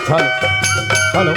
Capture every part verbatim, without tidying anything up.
Hello, hello.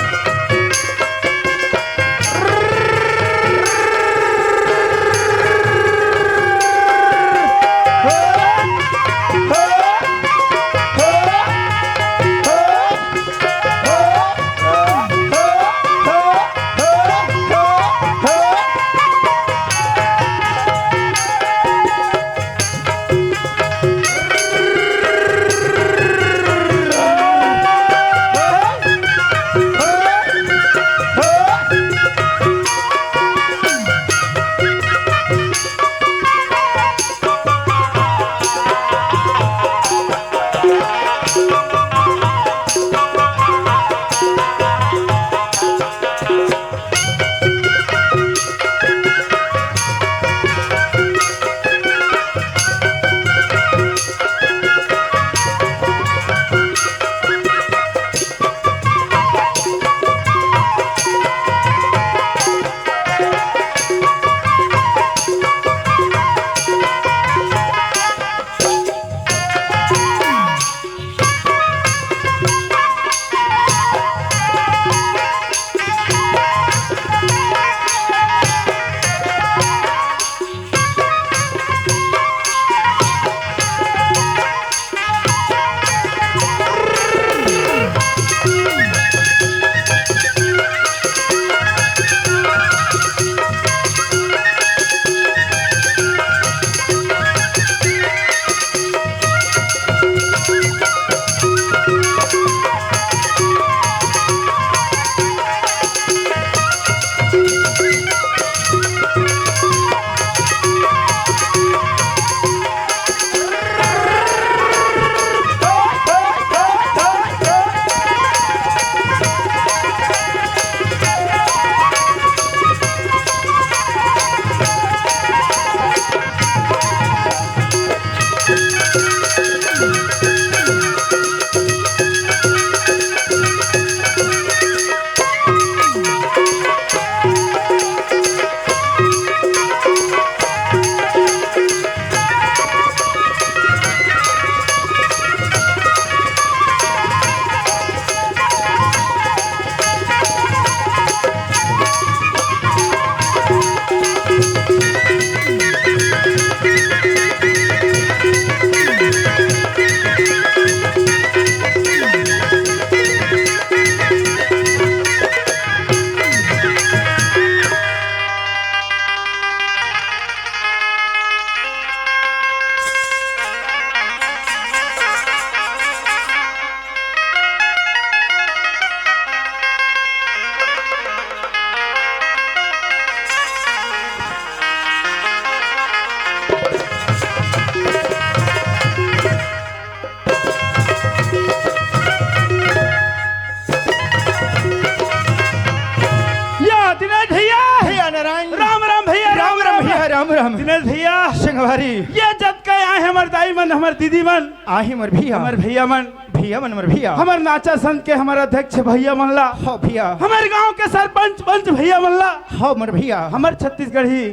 या दिनेश भैया। भैया नारायण। राम राम भैया, राम राम राम। भैया, राम राम। दिनेश भैया। संगवारी। ये जतका आए हमर दाई मन, हमर दीदी मन, आही हमर भैया। हमर भैया मन। भैया मन, हमर भैया। हमर नाचा संघ के हमर अध्यक्ष भैया मन ला। हो भैया। हमर गांव के सरपंच पंच भैया मन ला। हो हमर भैया। हमर छत्तीसगढ़ी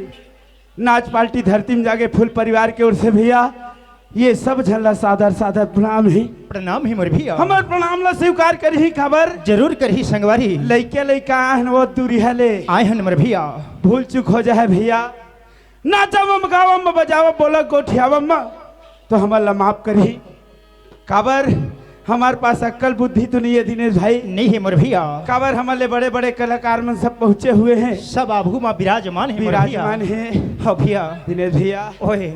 नाच पार्टी धरती में जागे फूल परिवार के ओर से भैया, ये सब झन ला सादर सादर प्रणाम हे। प्रणाम हे मोर भैया। हमर प्रणाम ला स्वीकार करही काबर? जरूर करही संगवारी। लइका लइका आहन वो दूरिहा ले। आए हन मोर भैया। भूल चूक हो जाए भैया। नाचब म, गावब म, बजावब, बोलब, गोठियावब म, तो हमर ला माफ करही। काबर हमर पास अक्कल बुद्धि तो नहीं है दिनेश भाई। नहीं है मोर भैया। काबर हमर ले बड़े बड़े कलाकार मन सब पहुंचे हुए हैं। सब आबू मा विराजमान है मोर भैया। विराजमान है। हाँ भैया। दिनेश भैया। ओए।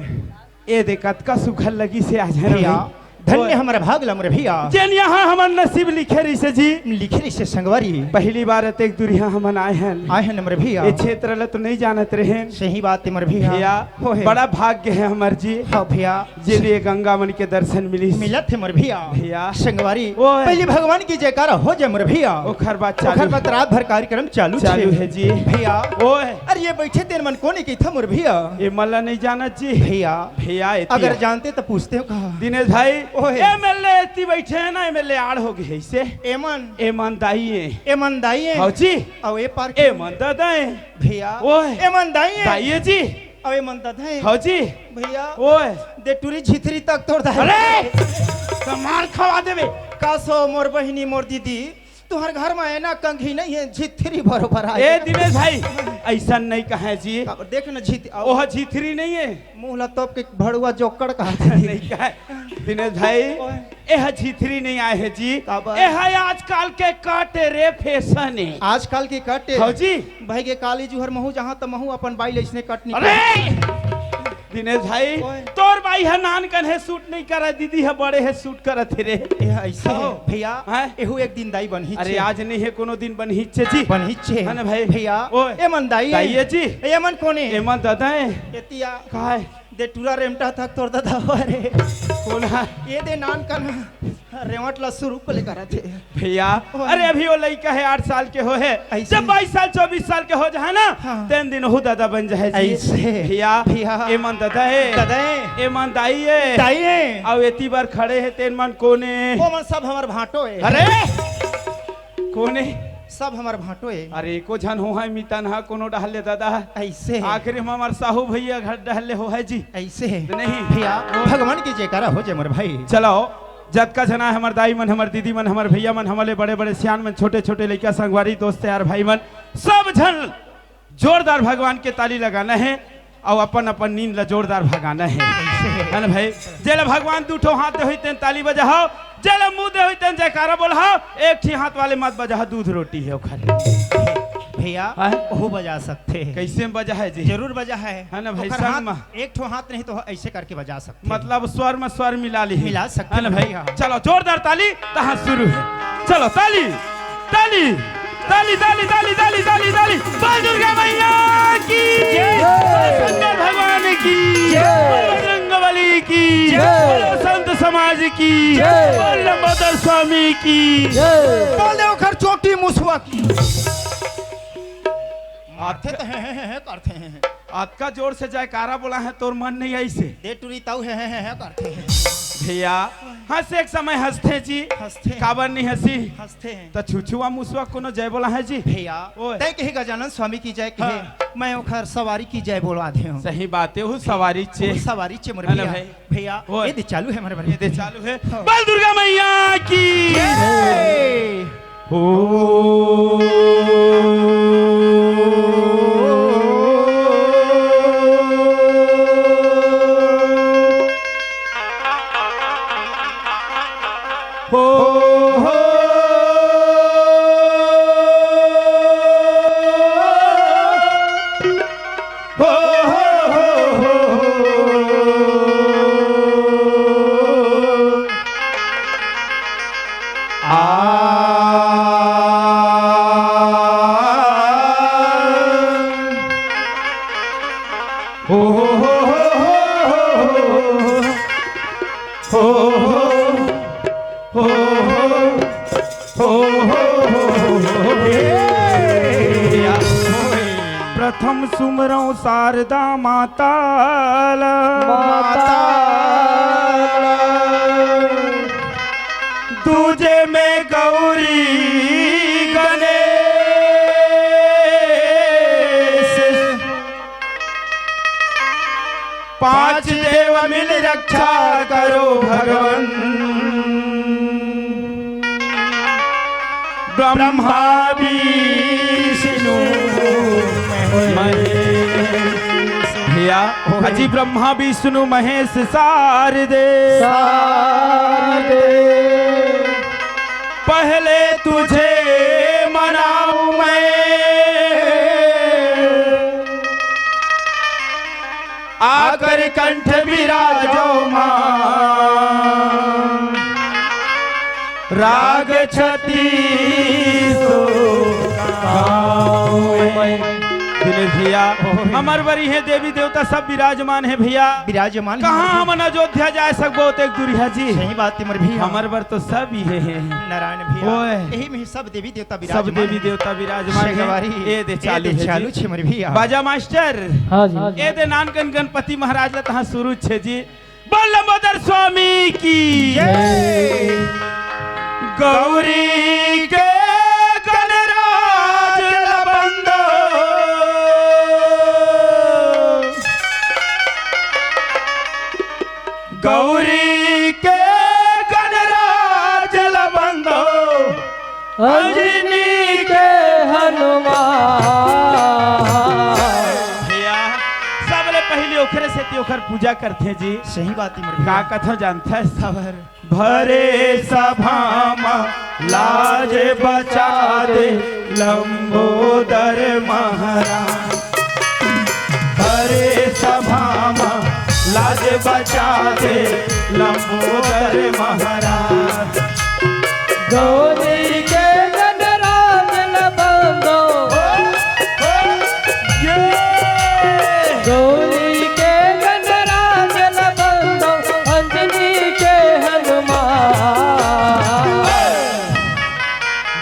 ए दे कतका सुघर लगी से आज है भैया। भाई। धन्य ओए। हमर भाग ला मोर भैया। जेन यहाँ हमर नसीब लिखे रहिसे जी। लिखे रहिसे संगवारी। पहली बार अतेक दूरिहा हमन आए हन। आए हन मोर भैया। ए क्षेत्र ला तो नहीं जानत रहेन। सही बात है मोर भैया। भैया, ओए। बड़ा भाग्य है हमर जी। हाँ भैया। जेन ये गंगा मन के दर्शन मिलिस। मिलत हे मोर भैया। भैया। संगवारी, ओए। पहली भगवान की जयकारा हो जाए मोर भैया। ओखर बाद चालू ओखर बाद हे। रात भर कार्यक्रम चालू चालू हे। हे जी। भैया। ओए। अरे ये बैठे तेन मन कोन कहिथे मोर भैया? ये मन ला नहीं जानत जी। भैया। भैया, एती अगर आ। जानते तो पूछते हो कहा? दिनेश भाई, ओए। एमएलए एती बैठे हैं ना, एमएलए आड़ हो गए इसे। एमन। एमन दाई है। एमन दाई है। हाँ जी। अउ ए पार एमन दादा है। भैया। ओए। एमन दाई है। दाई है जी। अउ एमन दादा है। हाँ जी। भैया। ओए। दे टूरी झिथरी तक तोड़ दाई। अरे! तो मार खवा देबे। का सो मोर बहिनी, मोर दीदी, तुहर घर में ऐना कंघी नहीं है, झिथरी बरोबर आय। ए दिनेश भाई, ऐसा नहीं कहे जी। काबर? देख ना झिथ-, ओह झिथरी नहीं है। मुंह ला तोप के भड़ुआ जोकड़ कहा थे। नहीं कहे। दिनेश भाई, ओए। एह झिथरी नहीं आय है जी। काबर? एह आजकल के कट रे फैशन है। आजकल के कट? हाँ जी। भाई के काली जुहर महू जहाँ त महू अपन बाई ले इसने कट नहीं अरे! दिनेश भाई, ओए। तोर बाई ह नान कन हे सूट नहीं करा, दीदी ह बड़े हे सूट करत हे रे। ए, ऐसे हे, हो। भैया, हैं? एहू एक दिन दाई बनही अरे, छे। आज नहीं हे, कोनो दिन बनही छे जी। बनही छे। है ना भाई? भैया, ओए। एमन दाई दाई हे। हे जी। एमन कोने? एमन दादा हे। एतिया। का हे? दे टूरा रेमटा थक तोर दादा हो रे। कोन हे? ये दे नान कन रेवट ला शुरू को लेकर आथे। भैया, ओए। अरे अभी वो लइका हे, आठ साल के हो हे। ऐसे? जब बाईस साल, चौबीस साल के हो जाए ना, हाँ। तेन दिन हू दादा बन जाए जी। ऐसे? भैया, भैया। एमन दादा हे। दादा हे। एमन दाई हे। दाई हे। अउ एती बर खड़े हे, तेन मन कोने? वो मन सब हमर भांटो हे। अरे! कोने? सब हमर भांटो हे। अरे, एको झन हो हे मितन हा, कोनो डहर ले दादा। ऐसे हे। आखिरी में हमर साहू भैया घर डहर ले हो हे जी। ऐसे हे। नहीं। भैया, वो भगवान की जयकारा हो जय मोर भाई। चलो, जतका झन आय, हमर दाई मन, हमर दीदी मन, हमर भैया मन, हमर ले बड़े-बड़े सियान मन, छोटे-छोटे लइका, संगवारी, दोस्त, यार, भाई मन, सब झन जोरदार भगवान के ताली लगाना हे अउ अपन-अपन नींद ला जोरदार भगाना हे। है ना भाई? जेला भगवान दू ठो हाथ दे होही, तेन ताली बजाहव, जेला मुंह दे होही, तेन जयकारा बोलहव, एक ठी हाथ वाले मत बजाहव, दूध रोटी हे ओखर। भैया, हाँ? ओहू बजा सकथे। कैसे में बजाहय जी? जरूर बजाहय। है ना भाई, ओखर संग हाथ, में। एक ठो हाथ नहीं तो ऐसे करके बजा सकथे। मतलब स्वर में स्वर मिला ली। मिला सकथे है ना भाई? भैया। चलो जोरदार ताली, तहाँ शुरू हे। चलो ताली, ताली, ताली, ताली, ताली, ताली, ताली। बोल दुर्गा मैया की जय। बोल शंकर भगवान की जय। बोल बजरंग बली की जय। बोल संत समाज की जय। बोल लंबोदर स्वामी की जय। बोल दे ओखर चोटी मुसवा की। आथे तो हैं, हैं, हैं, हैं करथे हैं। अतका जोर से जयकारा बोला है, तोर मन नहीं आइसे। दे टुरी ताऊ है, है, है, है करथे हैं। भैया, हंस एक समय हंसथे जी। हंसथे। काबर नहीं हंसी? हंसथे हैं। त छुछुआ मुसवा कोनो जय बोला है जी? भैया, ओए। तय कही गजानन स्वामी की जय कहे, हाँ। मैं ओखर सवारी की जय बोला दे हूँ। सही बात है, वो सवारी चे। वो सवारी चे मोर है ना भैया। भाई? भैया, ओए। ये दे चालू है हमारे ये दे चालू है। हाँ। बोल दुर्गा मैया की। जय। हो। हो, हो। हो, हो, हो, हो, हो। आ। हो, हो, हो। हो, हो, हो, हो। ए! प्रथम सुमरौं शारदा माता ला। माता ला। दूजे में गौरी गणेश। पांच देव मिल रक्षा करो भगवन। ब्रह्मा विष्णु महेश। भैया, अजी ब्रह्मा विष्णु महेश शारदे। शारदे। पहले तुझे मनाऊं मैं, आकर कंठ विराजो मां, राग छत्तीसो गाऊं मैं। दिनेश भैया, हमर बर इहें देवी देवता सब विराजमान हे भैया। विराजमान हे कहाँ भैया। हमन अयोध्या जाय सकबो, ओतेक दूरिहा जी। सही बात हे मोर भैया। हमर बर तो सब इहें हे। नारायण भैया। ओए। यही में सब देवी देवता सब विराजमान देवी हे। देवता विराजमान हे। शेखवारी। ए दे ए चालू दे हे चालू जी। छे मोर भैया। बाजा मास्टर। हाँ जी। ए दे नानकन गणपति महाराज ला तहाँ शुरू छे जी। बोल लंबोदर स्वामी की जय। गौरी के गणराज ला बंदो। गौरी के गणराज ला बंदो। अंजनी के हनुमान। भैया, सबले पहिली ओखरे सेती ओखर पूजा करथे जी। सही बात हे मोर भैया। का कथों जानथस? खबर। भरे सभा म लाज बचा दे लंबोदर महाराज। भरे सभा म लाज बचा दे लंबोदर महाराज। गौरी के गणराज ल बंदो। गौरी के गणराज ल बंदो, अंजनी के हनुमान।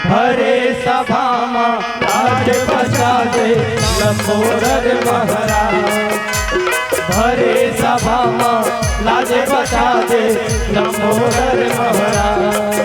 भरे सभा म लाज बचा दे लंबोदर महाराज। भरे सभा म लाज बचा दे लंबोदर महाराज।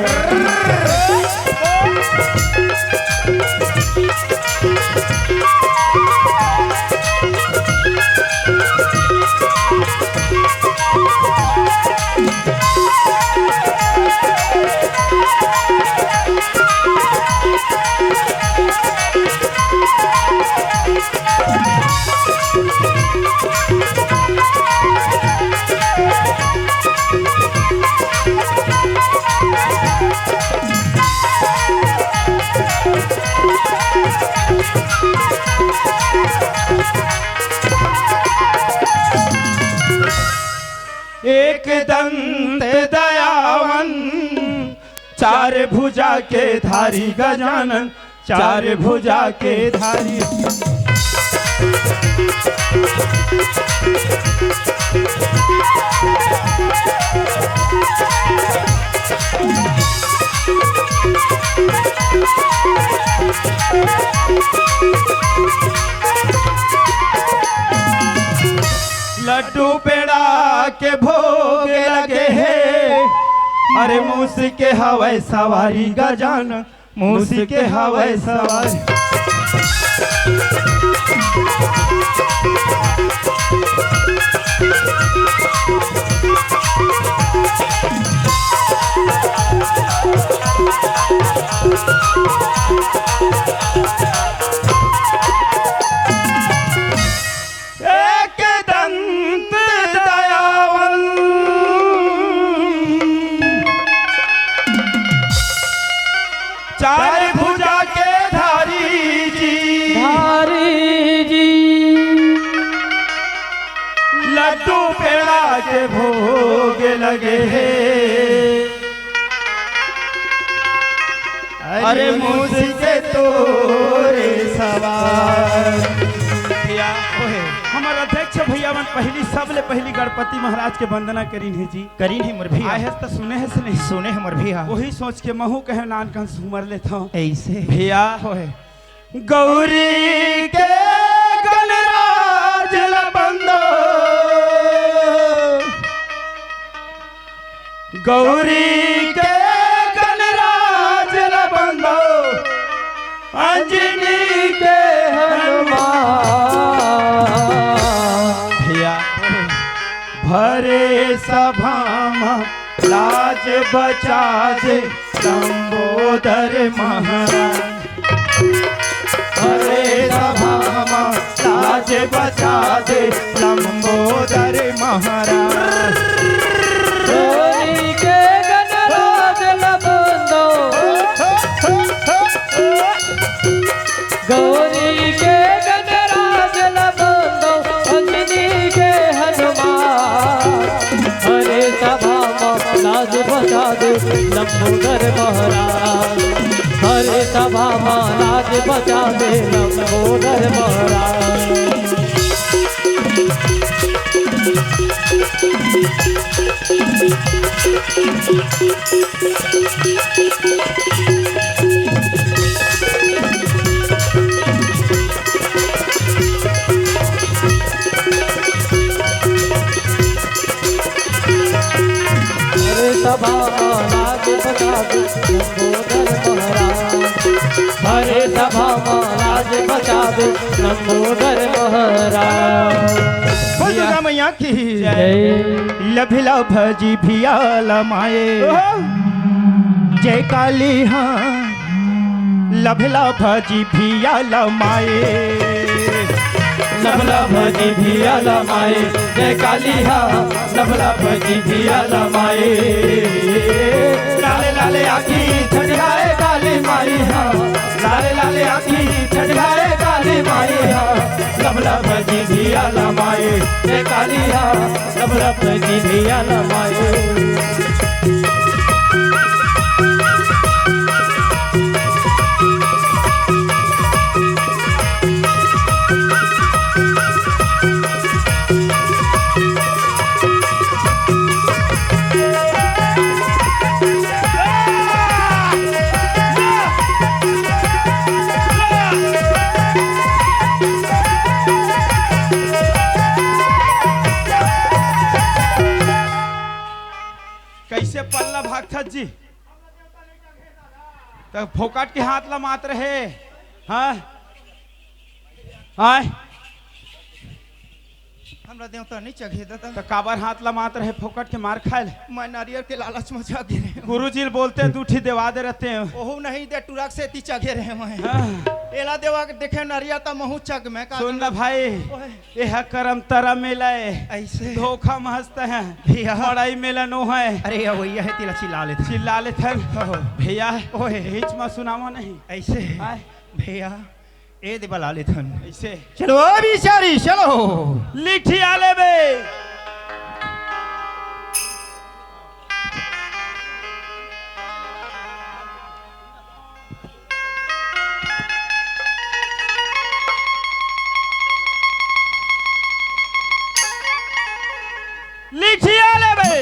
एक दंत दयावन, चार भुजा के धारी गजानन, चार भुजा के धारी। लड्डू पेड़ा के भोग लगे हे, अरे मूस के हवय सवारी गजानन, मूस के हवय सवारी। एक दंत दयावन, चार भुजा के धारी जी। धारी जी। लड्डू पेड़ा के भोग लगे हे। अरे मूस के तोरे सवार। भैया, ओहे, हमर अध्यक्ष भैया मन पहिली, सबले पहिली गणपति महाराज के वंदना करिन हे जी। करिन हे मोर भैया। आहे त सुने हे से नहीं? सुने हे मोर भैया। वही सोच के महू कहे नान कन सुमर लेथव। ऐसे? भैया, ओहे। गौरी के गणराज ल बंदो, गौरी के गणराज ल बंदो, अंजनी के हनुमान। भैया, भरे सभा म लाज बचा दे लंबोदर महाराज। भरे सभा म लाज बचा दे लंबोदर महाराज। गौरी के गणराज ल बंदो। गौरी के गणराज ल बंदो, अंजनी के हनुमान। भरे सभा म लाज बचा दे लंबोदर महाराज। भरे सभा म लाज बचा दे लंबोदर महाराज। भरे सभा म लाज बचा दे लंबोदर महाराज। भरे सभा म लाज बचा दे लंबोदर महाराज। बोल दुर्गा मैया की जय। लभिला भजी भिया लमाए। ओहो। जय काली हाँ। लभ लभ जिभिया लमाए। लभ लभ जिभिया लमाए, जय काली हा। लभ लभ जिभिया लमाए। लाले लाले आँखी छठियाए काली माई हा। लाले लाले आँखी छठियाए काली माई हा। लभ लभ जिभिया लमाए, जय काली हा। लभ लभ जिभिया लमाए। कइसे पल्ला भागथस जी? त फोकट के हाथ ला मात रहे। हाँ? आय? हमरा देवता नहीं चघे दादा। त काबर हाथ ला मात रहे फोकट के मार खाए ले? मैं नारियल के लालच में चघे रहे हूँ। गुरुजी ल बोलते दू ठी देवा दे रहते हैं। ओहू नहीं दे टुरक से ती चघे रहे मैं। हाँ। एला देवा के देखे नारियल त महू चघ में का सुन ना भाई, ओए। एह करम तरम मिलाए। ऐसे। धोखा मस्त है। भैया। मड़ई मिलन ओ है। अरे, या वही है, तेला चिल्ला लेथन। चिल्ला लेथन। हो। भैया, ओए। हिच मा सुनावा नहीं। ऐसे। आय। भैया, ए दे बला लेथन। ऐसे। चलो, ओ बिचारी, चलो। लिखिया लेबे। लिखिया लेबे।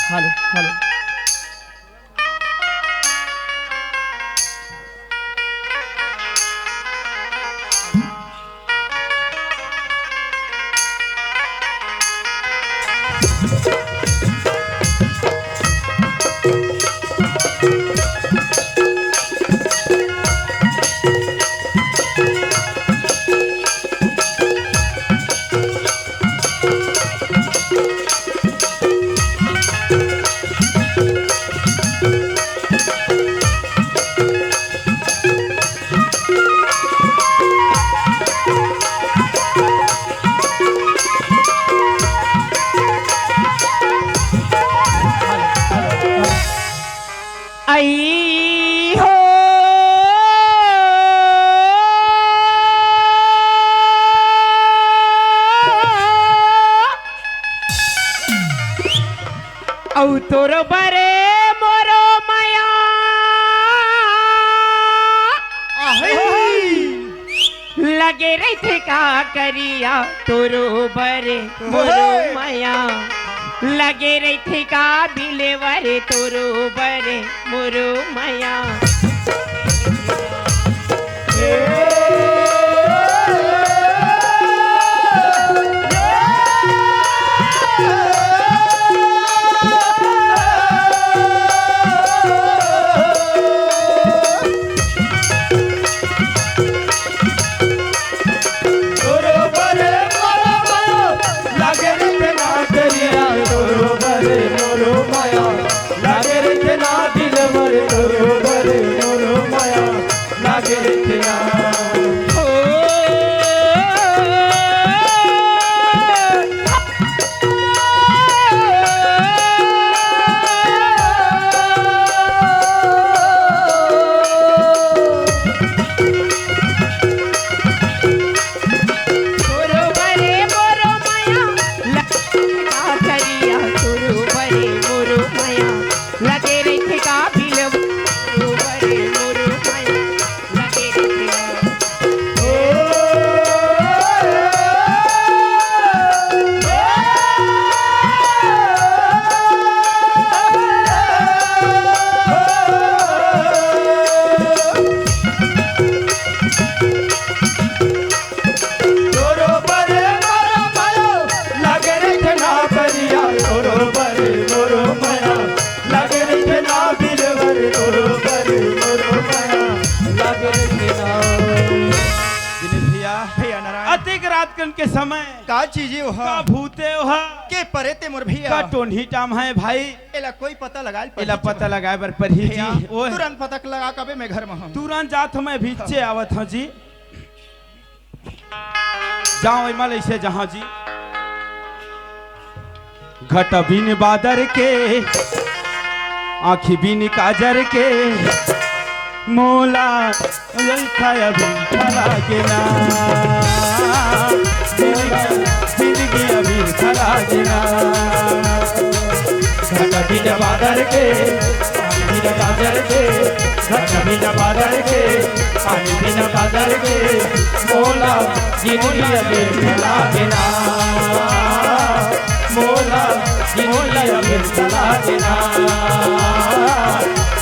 Hello, hello. आई हो। अउ तोर बरे मोरो मया। लगे रहिथे का करिया तोरो बरे मोरो मया। लगे रहिथे का बिलेवर तोरो बरे मोरो मया। रात कन के समय का चीज हे ओहा? का भूत हे ओहा? के परे ते मोर भैया? का टोनही टाम हे भाई? एला कोई पता लगाए ल एला परही पता जी। लगाए बर परही भैया, जी। ओए। तुरंत पता लगा कबे मैं घर में हूँ। तुरंत जात हूँ मैं, भीचे आवत हूँ जी। जाओ एमा ले से जहाँ जी। घटा बिन बादर के, आँखी बिन काजर के, मोला लइका अभी फरा के ना। जिंदगी, जिंदगी अभी फरा के ना। घटा बिन बादर के, आँखी बिन काजर के, घटा बिन बादर के, आँखी बिन काजर के, मोला जिंदगी अभी फरा के ना। मोला जिंदगी अभी चला देना,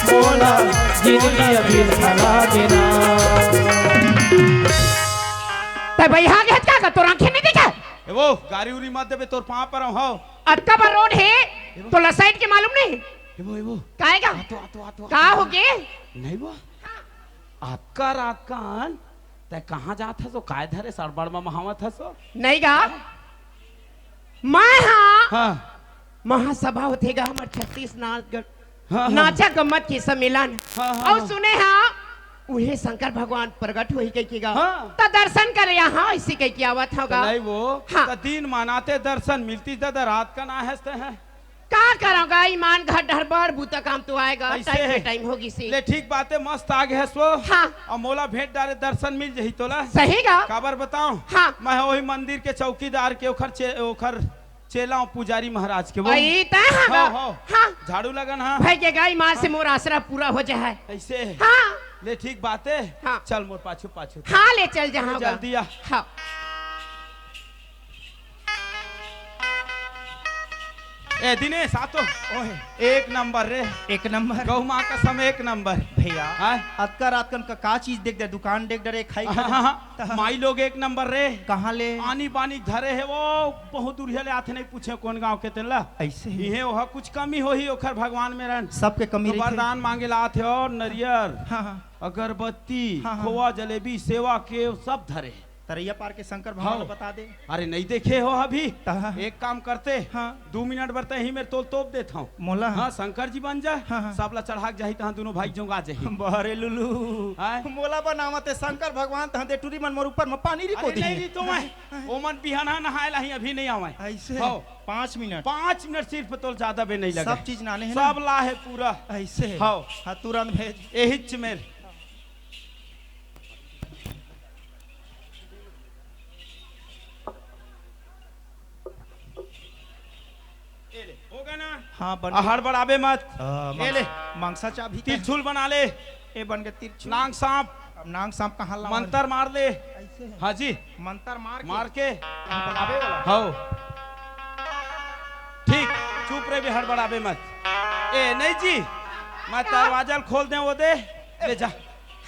मोला जिंदगी अभी चला देना। तै बइहा गेस का, का तोर आँखी नइ दिखे? ए वो, गारी उरी मत देबे, तोर पाँव परौं हव। अतका बड़ रोड हे, एबो। तोला साइड के मालूम नहीं? एबो, एबो। काहे का? आ तो, आ तो, आ तो, आ का तो। हो गे? नहीं वो। अतका रात कन तै कहाँ जात हस ओ? काय धरे सड़बड़ म महावत हस ओ? नहीं गा, मैं हा हाँ। महासभा होथे गा, हमर छत्तीस नाच ग-, हाँ, हाँ। नाचा गम्मत के सम्मेलन। हाँ, हाँ, अउ हाँ। सुने हा, उहे शंकर भगवान प्रगट होही कहिके गा। हाँ। त दर्शन करे यहाँ ऐसे कहिके आवत हव गा। नहीं वो, हाँ। त दिन मानाते दर्शन मिलतिस दादा, रात कन आए हस तैं। का करव गा, ईमान घर डहर बड़ बूता काम तो आए गा, ऐसे टाइम पे है। टाइम हो गिस हे। ले ठीक बात हे, मस्त आ गे हस वो। हाँ। अउ मोला भेंट डारे दर्शन मिल जही तोला। सही गा। काबर बताओं? हाँ। मैं ओही मंदिर के चौकीदार के ओखर चे-, ओखर चेला हूँ पुजारी महाराज के वो। अई तैं हा गा। हो, हो। हाँ। झाड़ू लगन हाँ। भई गे गा, ईमान से मोर आसरा पूरा हो जाए। ऐसे। हाँ। ले ठीक बात हे। हाँ। चल मोर पाछू पाछू। हाँ, ले चल जहाँ गा। जल्दी आ। हाँ। ए दिनेश, आ तो। ओए। एक नंबर रे। एक नंबर। गौ माँ कसम, एक नंबर। भैया, हाँ? अतका रात कन का, का चीज देख दे, दुकान देख डरे, खाई खा हाँ, हाँ, हाँ। माई लोग एक नंबर रे। कहाँ ले? आनी बानी धरे हे वो, बहुत दूरिहा ले आथे, नहीं पूछे कौन गाँव के तेन ला। ऐसे ही। इहे ओहा कुछ कमी होही, ओखर भगवान में रहन। सबके कमी तो रहिथे। वरदान मांगे ला आथे अउ नरियर, हाँ, हाँ। अगरबत्ती, हाँ, हाँ। खोवा, जलेबी, सेवा के सब धरे हे। तरैया पार के शंकर भगवान हाँ। ला बता दे। अरे, नहीं देखे हो अभी? तहाँ। एक काम करते, हाँ। दू मिनट बर तहीं मेर तोल तोप देत हूँ। मोला? हाँ, शंकर जी बन जा। हाँ, हाँ। सब ला चढ़ा के जाही, तहाँ दोनों भाई जोंगा जाही। बारे लुलू। हाँ? मोला बनावत हे शंकर भगवान, तहाँ दे टूरी मन मोर ऊपर में पानी रिको अरे, दी। नहीं, नहीं, तो मैं, वो मन बिहाना नहाए लाही, अभी नहीं आवे। ऐसे? हाँ। पाँच मिनट। पाँच मिनट सिर्फ, तोल ज्यादा बे नहीं लगे। सब चीज नाने हे ना? सब ला हे पूरा। ऐसे? हाँ। हाँ, तुरंत भेज। एहिच मेर। ए ले, हो गे ना? हाँ, बन आ, हड़बड़ाबे मत। आ, ए ले। मांग-, मांगसा चाबी। तिरछुल बना ले। ए बन गे तिरछुल। नांग सांप। अब नांग सांप कहाँ लावं? मंतर मार ले। ऐसे है। हाँ जी। मंतर मार के। मार के। हड़बड़ाबे वाला। हव। ठीक, चुप रहिबे, हड़बड़ाबे मत। ए, नहीं जी, मैं दरवाजा ल खोल दें, वो दे, ले जा।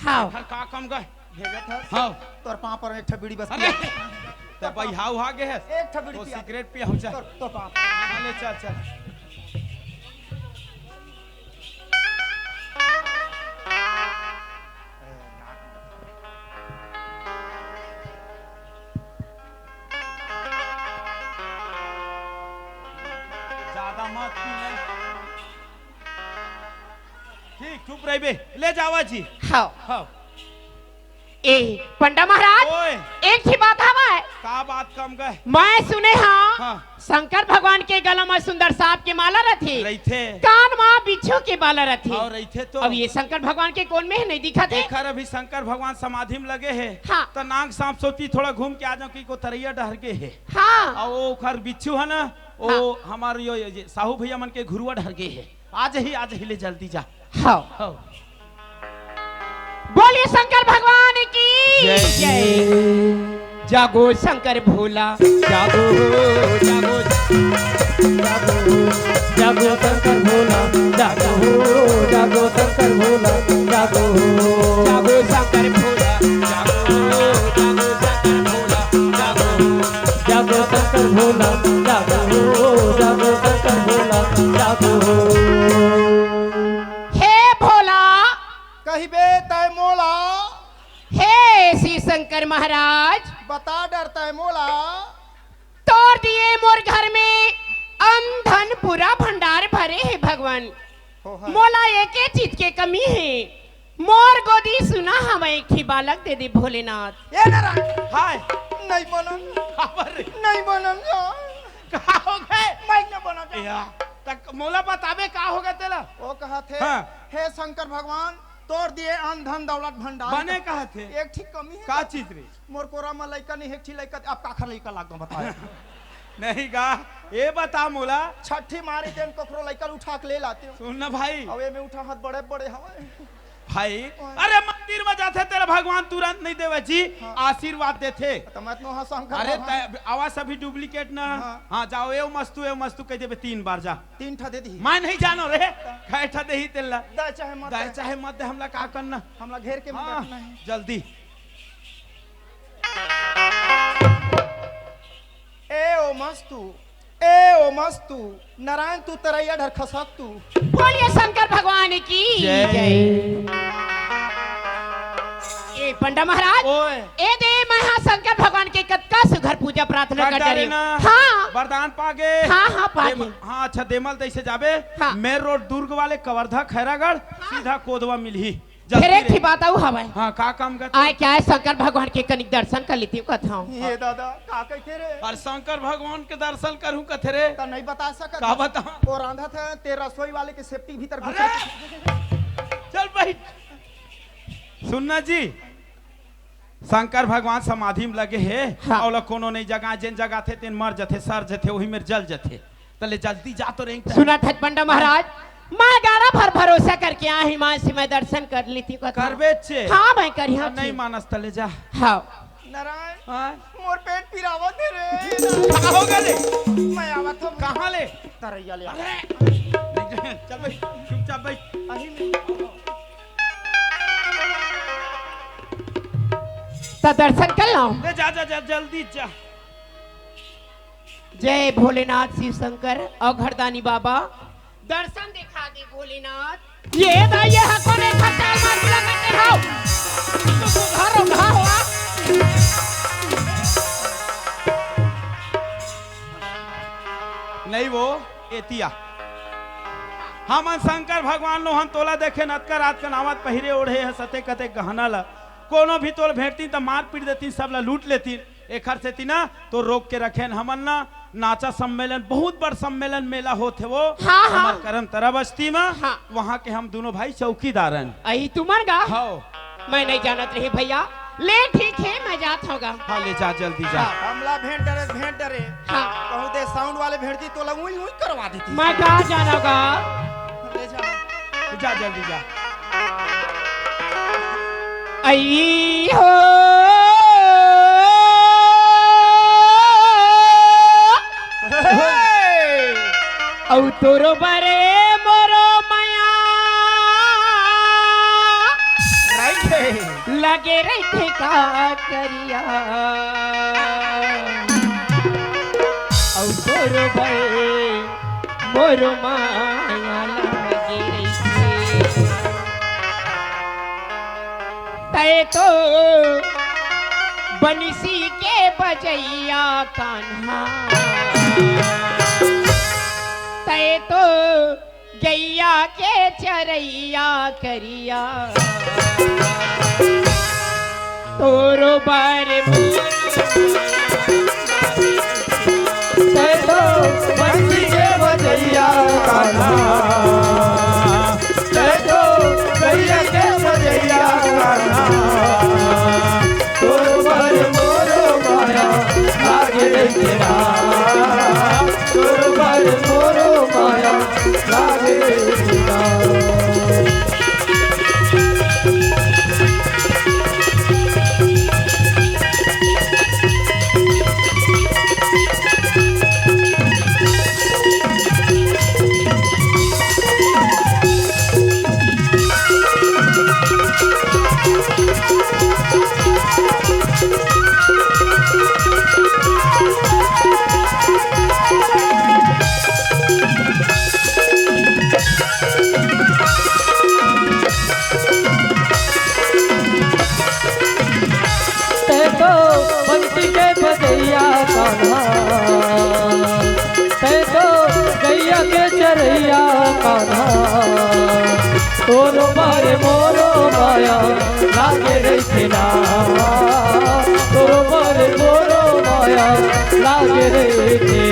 हाँ। घर का काम गए? भेजत हस? हाँ। तोर पाँव पर एक ठा बीड़ी बस अरे, पिया। त भाई, हाउ हा गे हस? एक ठा बीड़ी वो पिया। सिगरेट पिया हो जा। तोर, तोर पाँव। हाँ, ले चल, चल। ज्यादा मत पी ले। ठीक, चुप रहिबे। ले जावा जी। हाँ। हाँ। ए, पंडा महाराज, ओए। एक ही बात हवय। का बात कम गए? मैं सुने हाँ, हाँ। शंकर भगवान के गला में सुंदर सांप के माला रथे। रहिथे। कान में बिच्छू के माला रथे। हाँ, रहिथे तो। अब ये शंकर भगवान के कोन में हे, नहीं दिखत हे? एकर अभी शंकर भगवान समाधि में लगे हे। हाँ। त नांग सांप सोची थोड़ा घूम के आ जाऊं कि को तरैया डहर गे हे। हाँ। अउ ओखर बिच्छू हे ना, ओ हाँ। हमार यो, यो, ये साहू भैया मन के घुरुवा डहर गे हे। आ जाही, आ जाही, ले जल्दी जा। हाँ। हाँ। बोलिए शंकर भगवान की जय। जय। जागो शंकर भोला, जागो, जागो, जागो, जागो शंकर भोला, जागो, जागो शंकर भोला, जागो, जागो शंकर भोला, जागो, जागो शंकर भोला, जागो। जागो शंकर भोला, जागो, जागो शंकर भोला, जागो। हे भोला। कहिबे तै मोला। हे शिव शंकर महाराज। बता डरता है मोला। तोर दिए मोर घर में अन धन पूरा भंडार भरे हे भगवान। हो है। मोला एके चीज के कमी हे, मोर गोदी सुना हवय एक ठी बालक दे दे भोलेनाथ। ए नारायण, हाय। नहीं बनन। काबर रे? नहीं बनन जा। का हो गे? मैं नहीं बनन जा। या, तक मोला बताबे का हो गे तेला? वो कहत हे, हाँ। हे शंकर भगवान, तोर दिए अन धन दौलत भंडार बने कहत हे। एक ठी कमी हे का का? चीज रे? मोर कोरा म लइका नहीं, एक ठी लइका, अब काखर लइका लाग बताए। नहीं गा, ए बता मोला। छठी मारी तेन कखरो लइका उठा के ले लाते हो। सुन ना भाई। अब ए में उठा हाथ बड़े बड़े हवे। भाई, ओए। अरे मंदिर में जाथे तेला भगवान तुरंत नहीं देवे जी, हाँ। आशीर्वाद देथे। तो मैं तो हाँ शंकर अरे भगवान। तै आवाज अभी डुप्लीकेट ना। हाँ। हाँ, जाओ, एव मस्तु, एव मस्तु कह देबे तीन बार जा। तीन ठा दे दी। मैं नहीं जानो रे, कै ठा देही तेला। दे चाहे मत दे दे। चाहे मत दे, हमला का करना? हमला घेर के हाँ, बैठना है। जल्दी। ए ओ मस्तु, ए ओ मस्तु, नारायण तू तरैया ढर खसक तू। बोलिए शंकर भगवान की जय। जय। ए पंडा महाराज, ओए। ए दे मैं हाँ शंकर भगवान के कतका सुघर पूजा प्रार्थना कर कटारे डरे। ना। हाँ। वरदान पागे। हाँ, हाँ, पागे। देम-, हाँ, अच्छा, देमल तैसे जाबे। हाँ। मेन रोड दुर्ग वाले कवर्धा खैरागढ़, हाँ। सीधा कोदवा मिलही। जल्दी फिर एक रे। ठी बात अउ हवय। हाँ, का काम करत आय हस? क्या है, शंकर भगवान के कनिक दर्शन कर लेती हूँ, कथौं। ये दादा, का कहिथे रे? अरे शंकर भगवान के दर्शन करहूँ कथे रे। त नहीं बता सकत का हस? बता? वो रांधत हे, ते रसोई वाले के सेफ्टी भीतर घुस अरे! चल बैठ। सुनना जी, शंकर भगवान समाधि में लगे हे, हाँ। अउ ओला कोनो नहीं जगाय, जेन जगाथे तेन मर जथे, सर जथे, वही मेर जल जथे। तले जल्दी जा तो रेंग। सुनत हस पंडा महाराज, मैं गाड़ा भर भरोसा करके आही, माँ से मैं दर्शन कर लेती हूँ कथा। करबे चे। हाँ, मैं करिहा अब नहीं चे। मानस तले जा। हाँ। नारायण, हाँ? मोर पेट पिरावत हे रे। का हो गे रे? मैं आवत हूँ। कहाँ ले? तरैया ले आ। अरे! चल भाई, चुपचाप भाई। अही में। त दर्शन कर लो। ले जा, जा, जा, जल्दी जा। जय भोलेनाथ शिव शंकर अवघड़दानी बाबा, दर्शन दिखा दे भोलेनाथ। ये दा, ये हा कोने खटाल मार लगा के हाव। तू घर उठा हुआ। नहीं वो एतिया। हमन शंकर भगवान नोहन तोला देखे नतका रात कन आवत पहिरे ओढ़े ह सते कते गहना ला। कोनो भी तोला भेंटतीन त मार पीट देतीन, सब ला लूट लेतीन। एखर सेती ना तो रोक के रखेन हमन ना, नाचा सम्मेलन, बहुत बड़ सम्मेलन मेला होत हे वो, हाँ, हाँ। हमर करम तरा बस्ती में, हाँ। वहाँ के हम दोनों भाई चौकीदार हन। अही तुमन गा? हव। मैं नहीं जानत रही भैया, ले ठीक हे, मैं जात हूँ गा। हाँ, ले जा, जल्दी जा। हाँ। हमला भेंट डरे, भेंट डरे। हाँ। कहूँ दे साउंड वाले भेंट दी, तोला उई, उई करवा देती। मैं का जाना गा? ले जा। जा, जल्दी जा। आई हो। अउ तोरो बरे मोरो मया। राइट हे। लगे रहिथे का करिया। अउ तोरो बरे मोरो माया लगे रहिथे। तय तो बंसी के बजैया कान्हा, तय तो गैया के चरैया करिया। तोरो बर तै तो बंसी के बजैया कान्हा, तै तो गैया के बजैया कान्हा, तोर बर मोरो माया लागे तेरा, तोर बर मोरो माया लागे तेरा। तै तो बंसी तोरो बर मोरो माया लागे रहिथे ना, तोरो बर मोरो माया लागे रहिथे